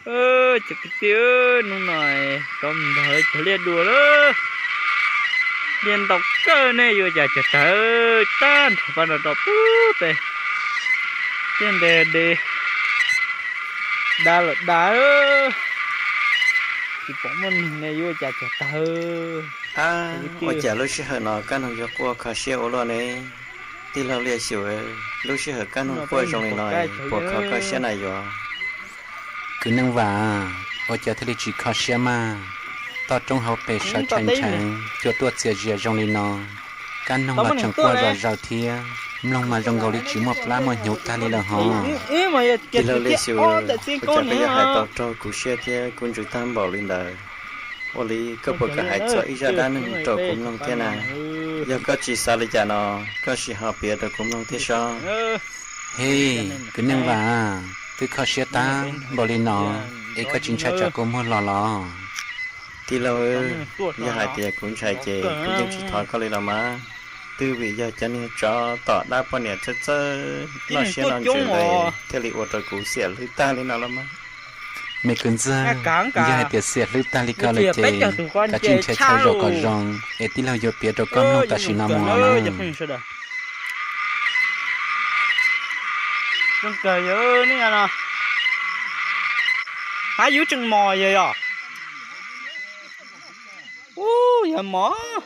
Cov kwv tij, hnub no rov mus nrog cov liaj dua lawm. Liaj ntau kawg ne, yuav cas cog tawg tag nrho pab no rau pub tes. Liaj ntev de, da lawm da, tsis pom muaj neeg ne, yuav cas cog tawg. Ua cas lub sij hawm no Kab Noog yuav quaj kho siab ua luaj ne? Tij laug Liaj Xyum, lub sij hawm Kab Noog quaj zoo li no puas kho koj siab na yuav? Kwv Neej Vam, ua cas thiaj li tsis kho siab mas? Toj roob hauv pes sawv tshais ntsheev, cua tuaj txias zias zoo li no, Kab Noog los tseem quaj zom zaws thiab, mloog mas zoo nkaus li tsis muaj plab muaj hnyuv tag li lawm hos. Tij laug Liaj Xyum, ua cas koj yuav hais tau raug kuv siab thiab kuv ntsws tag npaum li ntawd? Ua li koj puas kam hais txog ib zaj dab neeg rau kuv mloog thiab na? Yog koj tsis xav li cas no, koj sim ho piav rau kuv mloog thiab sob. Hej, Kwv Neej Vam, twb kho siab tag npaum li no es koj tsis ntshai tsam kua muag los los? Tij laug, yog hais tias kuv ntshai ces kuv yeej tsis thov koj li los mas. Twb vim yog cov niag tsov tom dab poj niam txawj txawj noj siab noj ntsws ntawd thiaj li ua rau kuv xiam hlwb tag li no los mas. Me kwv ntxawg, yog hais tias xiam hlwb tag li ko lawm ces kav tsij nrhiav chaw zaum kom zoo es tij laug yuav piav rau koj mloog tam sim no mus os na. Hab yub tseem mos yog yog. Ub, yog mos.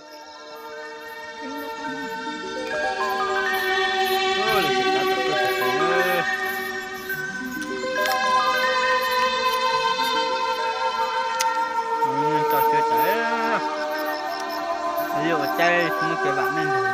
Ua caij muab kev vam meej ntag.